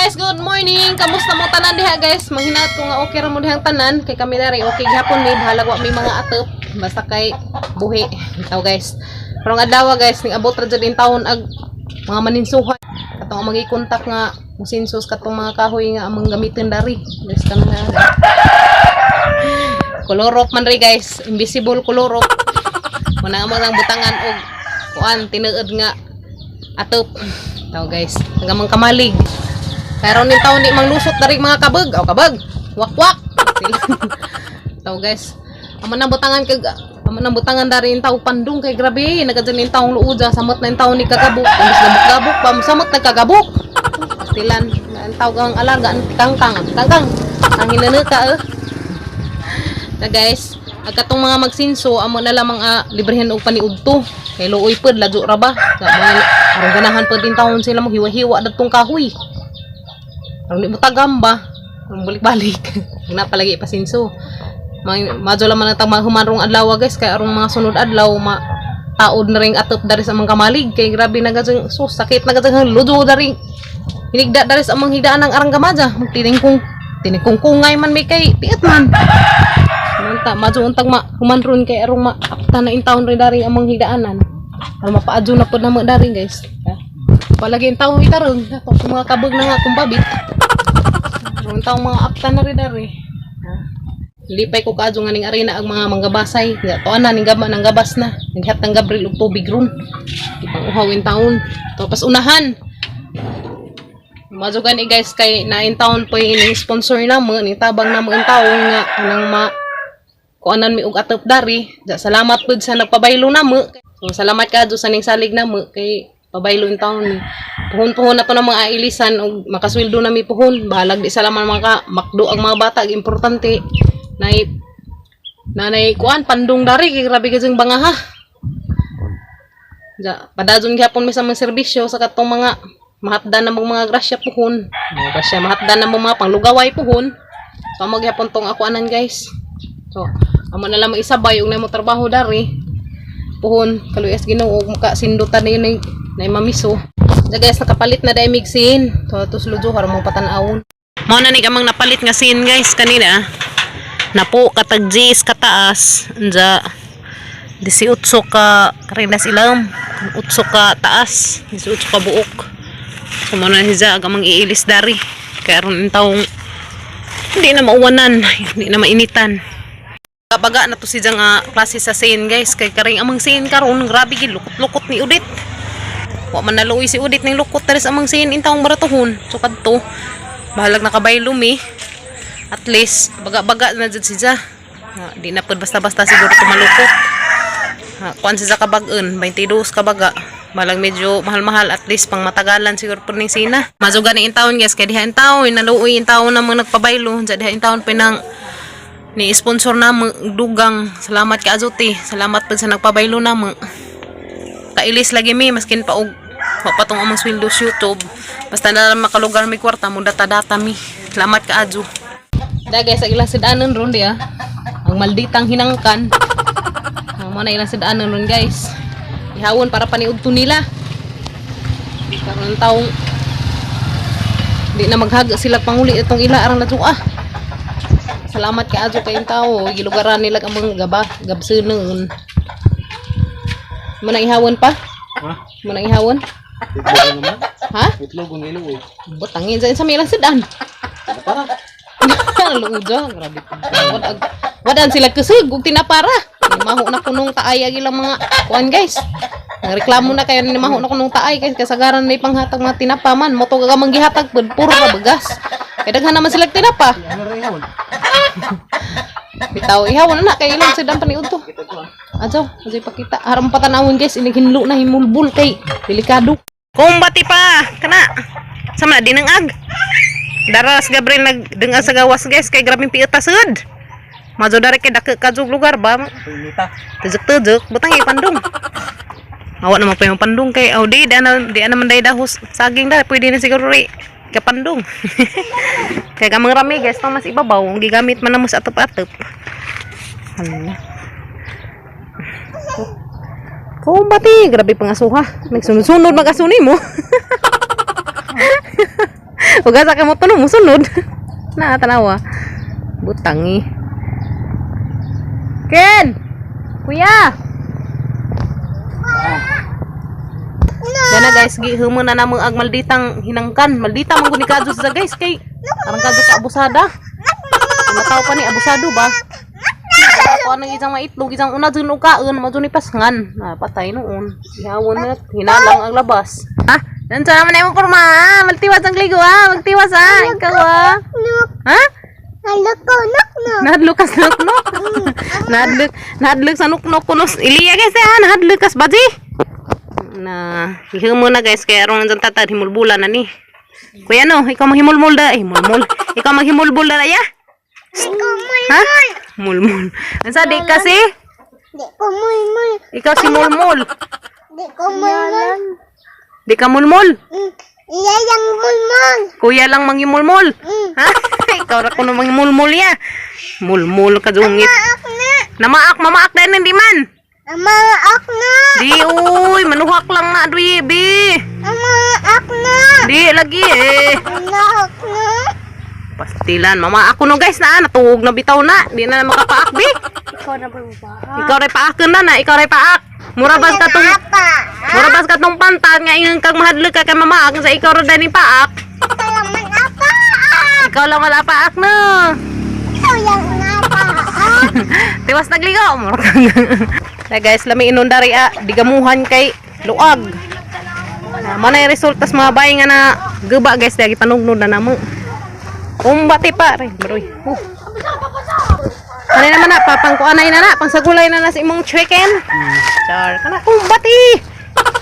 Guys, good morning. Kamusta mo tanan diha, guys? Manghinaot ko nga okay ra mo dihang tanan kay kami dari okay gihapon mi, bahalag wa may mga atop basta kay buhi. Itaw, guys. Karong adlaw, guys, ning abot ra jud in taon ag mga maninsuhan. Katong ang magikontak nga musinsos katong mga kahoy nga among gamitin dari. Guys, kanang nga. Kolorok man ri, guys, invisible kolorok. Muna mo nang butangan og kuan tinuod nga atop. Taw, guys, hanggang mang kamalig. Karon ning taon di manglusot dari mga kabag. Aw kabag. Wakwak. Taw, guys. Amo nang butangan kag amo nang butangan dari yung tao pandung kay grabe nagadyan yung taong luoja samot na yung tao ni kagabok. Imbis gabok-gabok pa samot nagkagabok. Pastilan ang tao kang alaga ang kangkang kangkang ang hinanaka eh. Na guys, ag katong mga magsinso amo na lamang librehan og paniudto. Kay luoy pod ladyo ra ba. Sa mga aron ganahan pod din taon sila mo hiwa-hiwa datong kahoy. Aron di mo tagam ba? Aron balik-balik. Na palagi pasinso. Madyo lang man ang humanrong adlaw, guys, kay arong mga sunod adlaw ma taod na ring atop dari sa mga kamalig kay grabe na gadyang so sakit na gadyang ludo dari hinigda dari sa amang higdaan ng arang gamaja magtining kung tining kungay man may kay piat man. Manta, madyo untag ma humanron kay arong ma apta na in taon rin dari amang higdaanan. Aron mapaadyo na pod namo dari, guys. Palagi in taon itarong ato mga kabog na nga kumbabit. Aron taong mga apta na rin dari. Lipay ko kaadyo nga ning arena ang mga manggabasay. Nga tuan na ning gaba nang gabas na. Naghat ng Gabriel og tubig ron. Ipang uhaw in taon. Tapos unahan. Madyo gani, guys, kay na in taon po yung sponsor namo ning tabang namo in taon nga nang ma kuanan mi og atop dari. Ja, salamat pud sa nagpabaylo namo. So, salamat kadto sa ning salig namo kay pabaylo in taon ni. Puhon-puhon na to ng mga ailisan og makasweldo na mi puhon. Bahalag di salaman mga ka makdo ang mga bata, ang importante nay nanay kuan pandong dari kay grabe ka banga ha. Ja, padayon gihapon mi sa mga serbisyo sa katong mga mahatdan na mong mga grasya puhon. Mga grasya mahatdan na mong mga panglugaway puhon. So amo gihapon tong ako anan, guys. So amo na lang isabay ug namo trabaho dari. Puhon kaluyas Ginoo ug makasindutan ni ni nay mamiso. Ja guys, nakapalit na dai mig sin. So ato slujo haron mong patan-awon. Mao na ni kamang napalit nga sin, guys, kanina. Napo katag G's kataas. Anja 18 ka karindas ilam. 8 ka taas, 18 ka buok. So mo na siya agamang iilis dari. Kaya aron in taong hindi na mauwanan, hindi na mainitan. Baga na to si nga klase sa sin, guys, kay karing amang sin karon grabe gid lukot-lukot ni Udit. Wa man naluoy si Udit ning lukot diri sa amang sin in taong baratuhon. So kadto bahalag nakabaylo mi. At least baga-baga na jud siya. Ha, di na pud basta-basta siguro tumalukot. Ha, kuan siya kabag-on, 22 kabaga. Malang medyo mahal-mahal, at least pang matagalan siguro po ning sina. Mazo gani in taon, guys, kay diha in taon naluoy in taon na mga nagpabaylo, diha diha in taon pinang ni sponsor na dugang. Salamat ka azuti. Salamat pud sa nagpabaylo na mo. Kailis lagi mi maskin pa og wa pa tong among sweldo sa YouTube. Basta na lang makalugar mi kwarta mo data-data mi. Salamat ka adyo. Da guys, ang ilang sidanon ron di ah. Ang malditang hinangkan. Ang mo na ilang sidanon ron, guys. Ihawon para paniudto nila. Karon taong di na maghaga sila panguli itong ila arang ladua. Salamat ka adyo kayong tao. Gilugaran nila ang mga gaba, gabsunon. Mo nang ihawon pa? Ha? Mo nang ihawon? Itlog naman. Ha? Itlog ang ilo eh. Butangin sa may ilang sidan. Para. Luuja, grabe. Wadan sila kusog ug tinapara. Maho na kunong taay ang ilang mga kuan, guys. Nagreklamo na kayo ni maho na kunong taay kay kasagaran na ipanghatag mga tinapa man. Moto ka mang gihatag pud puro ra bagas. Kay daghan naman sila tinapa. Ano rin ihawon? Bitaw ihawon na kay ilang sidan paniudto. Adyo, adyo ipakita. Haram patanawon, guys, inighinlo na himulbul kay delikado. Kumbati pa kana. Sama na dinangag. Daras Gabriel nagdengag sa gawas, guys, kay grabing piuta sud. Majo dari kay dako kajug lugar ba. Inita. Tujok-tujok butang ipandong. Awa naman pa yung pandong kay oh di di na di na man day dahos saging da pwede na siguro ri kapandong. Kay kamang rami, guys, pa mas ibabaw gigamit man namo sa atop-atop. Hala. Kumbati, grabe pang asuha. Nagsunod-sunod mag-aso mo. Ugasa ka mo tuno musunod. Na tanawa. Butang eh. Ken! Kuya! Gana guys, gihumo na namang ag malditang hinangkan. Maldita man gud ni kadto sa guys kay arang kadto ka abusada. Nataw pa ni abusado ba? Ako ang isang maitlog, isang una dun og kaon, mo ni pasngan. Na patay noon. Ihawon na hinalang ang labas. Ha? Nansa naman na imong porma, ha? Magtiwas ang ligo ha, magtiwas ha. Ikaw ha. Ha? Nahadlok ka sa nuknok. Nahadlok, nahadlok sa nuknok kuno. Iliya guys ha, nahadlok kas baji. Na, hihumo na guys kay aron nandyan tatad himulbula na ni. Kuya no, ikaw maghimulmul da, eh, himulmul. Ikaw maghimulbul da ya. Ha? Mulmul. Ang sa di kasi? Ikaw si Mulmul. Di ka mulmul. Iya yang mulmul. Kuya lang manghimulmul. Ha? Ikaw ra kuno manghimulmul ya. Mulmul ka dungit. Maak na. Namaak, mamaak dahil hindi man. Maak na. Di, uy, manuhak lang na, duy, bi. Maak na. Di, lagi eh. Maak na. Pastilan, mama ako no guys na, natuog na bitaw na. Di na makapaak, bi. Ikaw na ba ba? Ikaw ray paakin na na, ikaw ray paak. Mura bas ka tong, Apa? mura bas ka tong pantan nga ingon kang mahadlok ka kay mamaak sa ikaw ra dani paak. Ikaw lang man apa. Ikaw lang wala paak no. Ikaw yang apa. Tiwas nagligo. Mura kang. Na guys, lami inundari ah, digamuhan kay luag. Na, mo na yung resulta sa mga bay nga na guba guys, dagi panugnod na namo. Umbati pa, ray, baroy. Oh. Ano naman na, papangkuanay na na, pangsagulay na na sa imong chicken. Char, kana kumbati.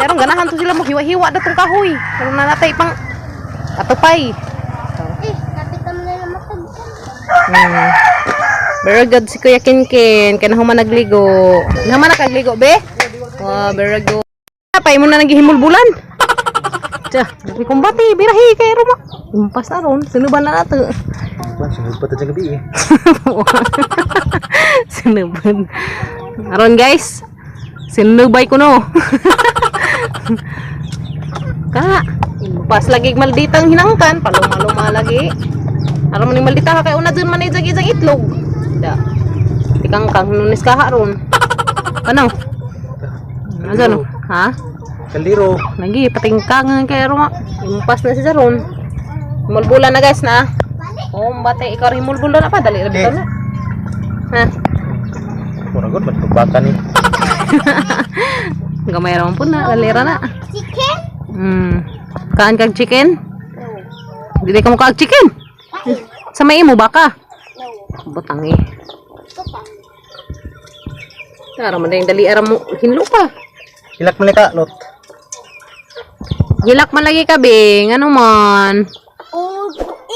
Pero ganahan to sila mo hiwa-hiwa na tong kahoy. Pero nanatay pang atupay. Eh, sabi ka mo na lang matagkan. Very good si Kuya Kinkin. Kaya nahuman nagligo. Nahuman nakagligo, be? Wow, very good. Pay mo na naghihimulbulan. Tiya, may kumbati, birahi kay Roma. Impas na ron, sinuban na nato. Ba, sunod pa ta dyan gabi eh. Sinuban. Aron guys, sinubay ko no. Ka, impas lagi malditang hinangkan, paluma-luma lagi. Aron man ni maldita ka kay una dun man ijag ijag itlog. Da. Tikang kang nunis ka ron. Ano? Ano no? Ha? Kaldero. Lagi patingkang kay Roma. Impas na si Jaron. Himulbula na guys na. Oh, bate ikaw rin himulbula na pa dali ra bitaw na. Ha? Mura gud matubaka ni. Gamay ra man po na, dali ra na. Chicken? Kaan kag chicken? Dili ka mo kaag chicken. Sa may imo baka. No. Butang eh. Kupa. Tara man dali ara mo hinlo pa. Hilak man ni ka, lot. Gilak man lagi ka bing, ano man? Oh,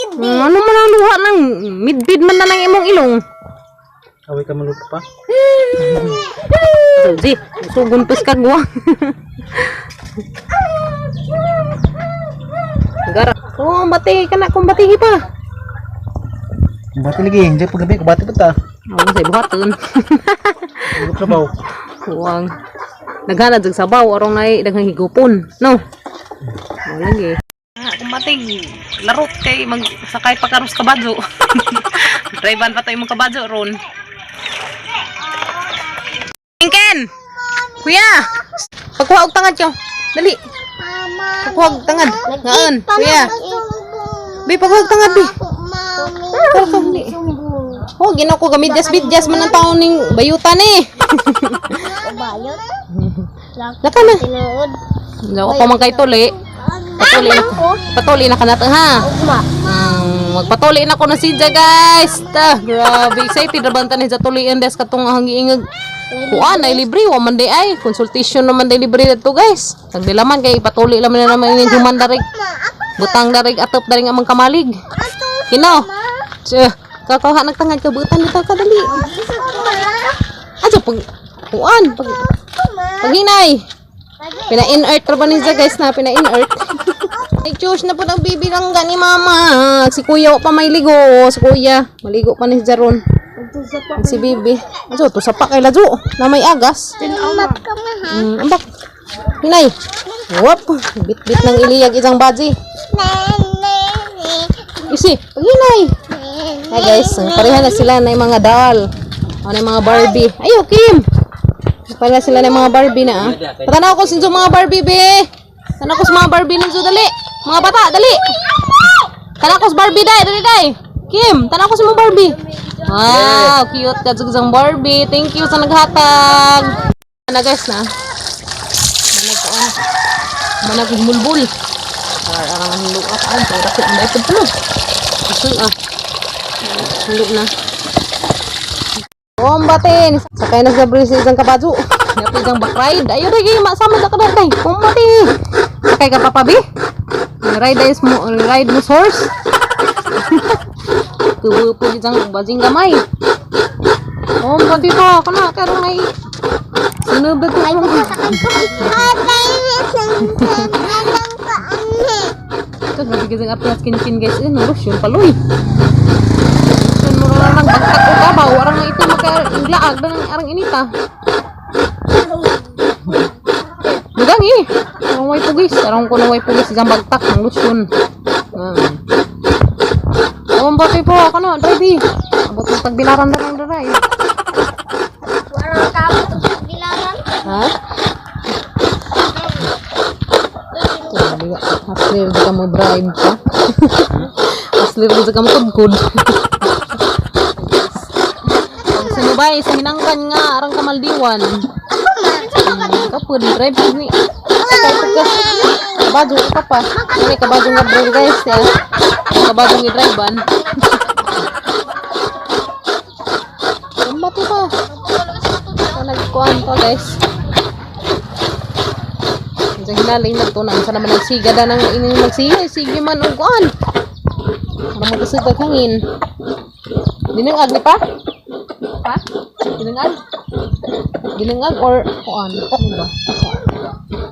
ibi. Ano man ang luha nang midbid man na ng imong ilong. Away ka maluto pa. Di, sugun pes ka guwa. Gara. Oh, bati ka na kung batihi pa. Kubati lagi, hindi pag gabi, kubati pa ta. Oh, sa buhaton. Tulog trabaho. Huwag. Naghanad sa sabaw arong nay daghang higupon, no? Oh, lagi. Ah, kung batig, larot kay magsakay pa karos kabadyo. Drive pa tayo mong kabadyo ron. Ken! Kuya! Pagkuha og tangad yo. Dali. Mama. Pagkuha og tangad. Ngaon, kuya. Bi, pagkuha og tangad bi. Mami. Sumbong. Oh, ginaw ko gamidyas bidyas man ang taon ning bayutan eh. Bayot. Laka na. Tinuod. Lako pa man kay tuli. Patuli na. Patuli na ka nato ha. Ugma. Magpatuli na ko na si Ja, guys. Ta, grabe excited ra banta ni Ja tulian des katong ang giingag. Kuan ay libre wa man di ay consultation naman di libre dito guys. Tagdilaman kay ipatuli laman na naman ini human darig. Butang darig atop darig amang kamalig. Kino. Tsa, kakaha nagtangad ka butan dito ka dali. Ato pag kuan pag paghinay. Pina-inert ra ba ni Ja guys na pina-inert. Ay, choose na po ng bibilang ni mama. Si kuya wa pa may ligo. Si kuya, maligo pa ni Jaron. Si bibi. Ato, to sa pa kay ladyo. Na may agas. Ambak ka ma ha. Ambak. Hinay. Wop, bit-bit ng iliyag isang baji. Ne ne ne. Prisi, paghinay. Hi guys, pareha na sila na yung mga doll. Ano yung mga Barbie. Ayo, Kim. Pareha sila na yung mga Barbie na ah. Patanaw ko sinso mga Barbie, be. Tanaw ko sa mga Barbie ninso, dali. Mga bata, dali. Tanaw ko sa Barbie, dai, dali, dai. Kim, tanaw ko sa mga Barbie. Wow, cute ka sa Barbie. Thank you sa naghatag. Na guys na. Manag ko Manag mulbul. Arang ang luak. Ay, pero ang ito pala. Gusto ah. Halo na. Kombatin! Sakay na sa bridge isang kabajo. Yapi isang back ride. Ayo dai gay masama sa kada day. Kombati. Sakay ka papa bi? Ride ay mo ride mo horse. Tubo po isang bajing gamay. Kombati pa kana karon ay sunod na to. Ito, grabe kasi ang atlas kinkin guys. Eh, lotion paloy. Lotion mo na lang bangkat o kabaw. Arang ito maka inglaag. Danang arang inita. Dugang eh. Arang way pugis. Arang ko na way pugis. Isang bagtak ng lotion. Ah. Oh, bati po. Ako na, drive eh. Abot ng tagbilaran na lang drive. Warang tao bilangan. Ha? Asli rin ka mo bribe ka. Asli rin ka mo kudkud. Ang sinubay sa hinangkan nga arang kamaldiwan. Kapud drive pud ni. Sakay pud ka. Kabadyo ka pa. Kani kabadyo nga drive guys ya. Kabadyo nga drive-an. Kumati pa. Ito nagkuhan to guys. Sa hinaling na to, nang sa naman nagsiga na nang ining magsiga, sige man og kuan. Para magkasig kag hangin. Dinangag ni pa? Pa? Dinangag? Dinangag or kuan? Ano ba?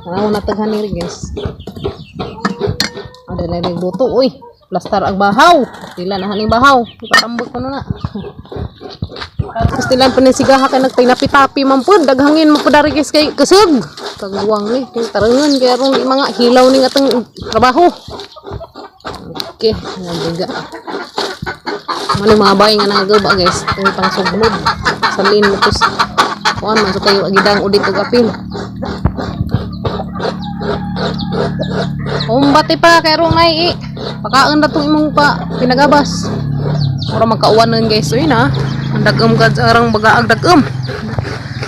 Sa Ano na taghan ni guys. Ada na nagluto, uy. Plastar ang bahaw. Dila na haning bahaw. Ipatambok ko na na. Tapos nila panisigaha kay nagpinapi-tapi man pud daghangin mo pud dari guys kay kusog. Kagwang ni kay tarangan kay aron di mga hilaw ning atong trabaho. Okay, nabiga. Mano mga bay nga nagaba guys, itong pang sugnod. Salin mo tos. Kuan man so kayo agidang udit og apil. Umbati pa kay aron ay eh. Pakaon na tong imong pa pinagabas. Mura magkauwanan guys. So yun ah. Ang dagom ka arang baga ang dagom.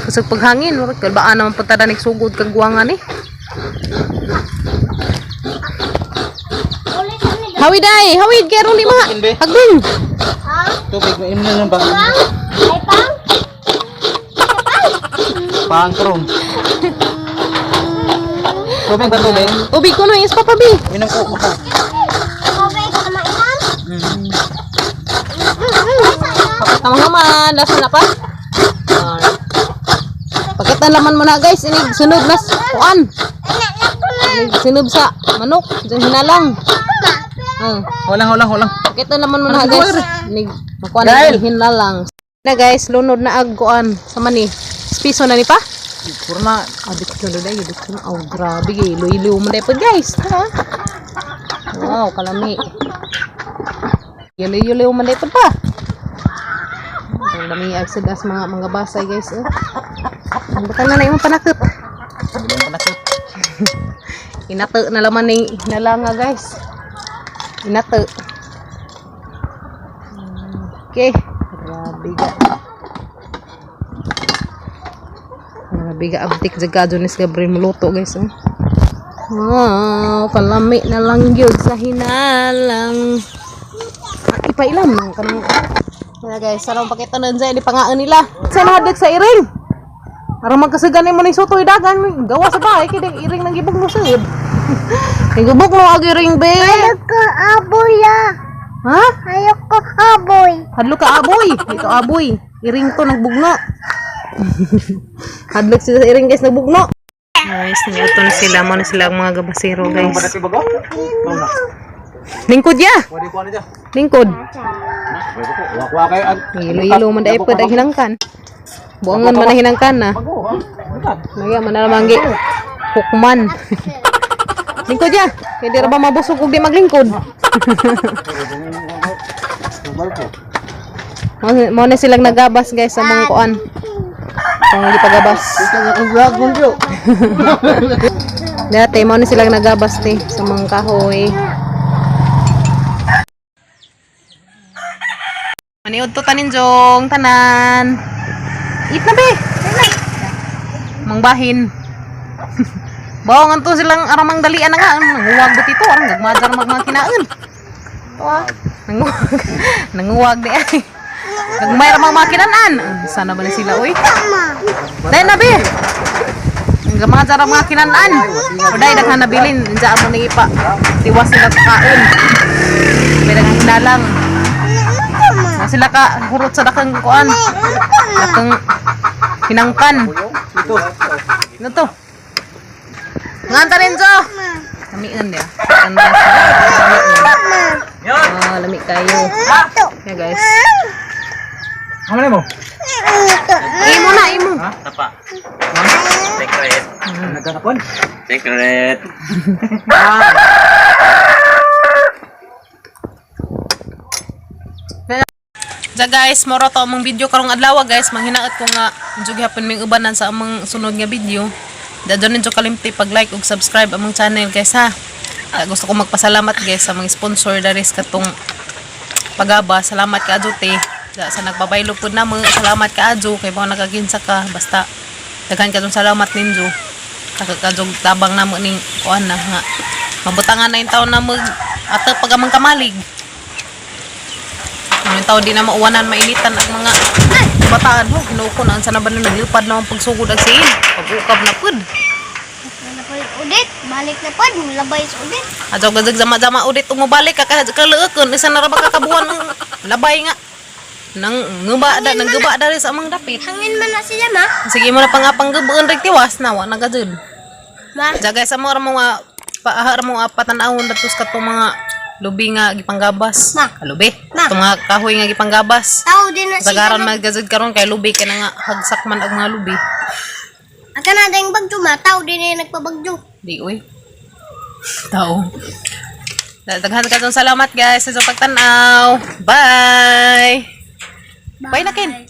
Kasi paghangin, mura kalbaan naman pagtada sugod kag guwangan eh. Ulit kami. Hawid ay, hawid kay aron di mga. Hagdong. Ha? Tubig, may inom na lang ba? Pang? Ay pang? Pang karon. Tubig ba tubig? Tubig ko no is papa bi. Inom ko. Ako. Tubig ka mainam? Tama man, lasa na pa. Alright. Pakita laman mo na guys, inig sunod na kuan. Inig sunod sa manok, diyan hinalang. Ah. Walang, walang, walang. Pakita naman mo na guys. Nig makuha na Gael! yung hinalang. Na guys, lunod na ag kuan sa mani. Piso na ni pa? Kurma. Ah, dito na dahil dito na. Oh, grabe gay. Luilo mo na po guys. Ha? Wow, kalami. Yulo-yulo man na pa. Ang dami ag sa mga mga basay guys. Oh. Ang butang na na imong panakot. Bilang panakot. Inato na laman ning hinalanga guys. Inato. Okay. Grabe ga. Grabe ga abtik jagado ni si Gabriel muluto guys. Oh. Wow, kalami na lang gyud sa hinalang. Ah, ipailam nang kanang. Wala guys, sarong pakita nun sa pangaan nila. Sa nahadlok sa iring. Aron magkasigan mo ni sutoy dagan, gawa sa bahay kay ding iring nang gibog mo sud. Gibog mo ag iring be. Ayoko aboy ah. Ha? Ayoko aboy. Hadlok ka aboy. Dito aboy. Iring to nagbugno. Hadlok sila sa iring guys nagbugno. Guys, niuto na sila mo na sila ang mga gabasero guys. Panakot bago? Wala. Lingkod ya. Wala ko ano dyan. Lingkod. Wa kayo. Ilo-ilo man dai pud ang hinangkan. Buangan man ang hinangkan na. Bago ha. Nagya man na lamang gi hukman. Lingkod ya. Kay di ra ba mabusog og di maglingkod. Barko. Mo na silang nagabas, guys, sa mga kuan. Kung gipagabas. Kita nga kong vlog mo jo. Dati mo na silang nagabas te sa mga kahoy. Maniud to tanin jong tanan. Eat na be. Mangbahin. Bawang anto silang aramang dalian na nga. Nanguwag ba tito? Arang nagmadar magmang kinaon. To ah. Nanguwag. Nanguwag di ay. Nagmay ramang makinanan. Sana ba na sila oy? Dahil na be. Ang gamadar ang mga kinanan. O dahil daghan nabilin. Diyan mo nang ipa. Tiwas sila kaon. May daghang hinalang. Na sila ka hurot sa dakang kuan. Dakang hinangkan. Ito. Ano to? Nganta rin jo. Lamian dia. Ganda siya. Ah, lami kayo. Yeah, guys. Amo na mo. Imo na, imo. Tapa. Secret. Nagkakapon. Secret. Ja guys, moro to among video karong adlaw, guys. Manghinaot ko nga jud gihapon ming ubanan sa among sunod nga video. Da dyan ninyo kalimti pag like ug subscribe among channel, guys, ha. Ah, gusto ko magpasalamat, guys, sa mga sponsor daris katong pagaba. Salamat ka adyo te. Da, sa nagbabaylo pud namo, salamat ka adyo kay mo nakaginsa ka basta daghan kadtong salamat ninyo. Kakadjog tabang namo ning kuan na nga. Mabutangan na yung taon na mag ato pag amang kamalig. Ang tao di na mauwanan, mainitan ang mga bataan. Ho, kinuko na ang sana ba na naglipad na ang pagsugod ang siin. Pag-ukab na pud. Ulit, balik na pod, labay sa ulit. Adyaw gazag zama-zama ulit umubalik ka kaleukon isa na ra ba kakabuan ang labay nga. Nang nguba da nang guba da rin sa amang dapit. Hangin man na siya, ma. Sige mo na pangapang gubuon rig tiwas na wa na gajud. Ma, Jagay sa mga mga paahar mo patan-awon datos katong mga lubi nga gipanggabas. Ma. Ah, lubi. Ma. Katong mga kahoy nga gipanggabas. Tao din na siya. Sagaran man gazud karon kay lubi kay na nga hagsak man ang mga lubi. Ang kanada yung bagyo, ma. Tao din na yung nagpabagyo. Di uy. Tao. Daghan ka salamat, guys, sa pagtanaw. Bye. Bye na kin.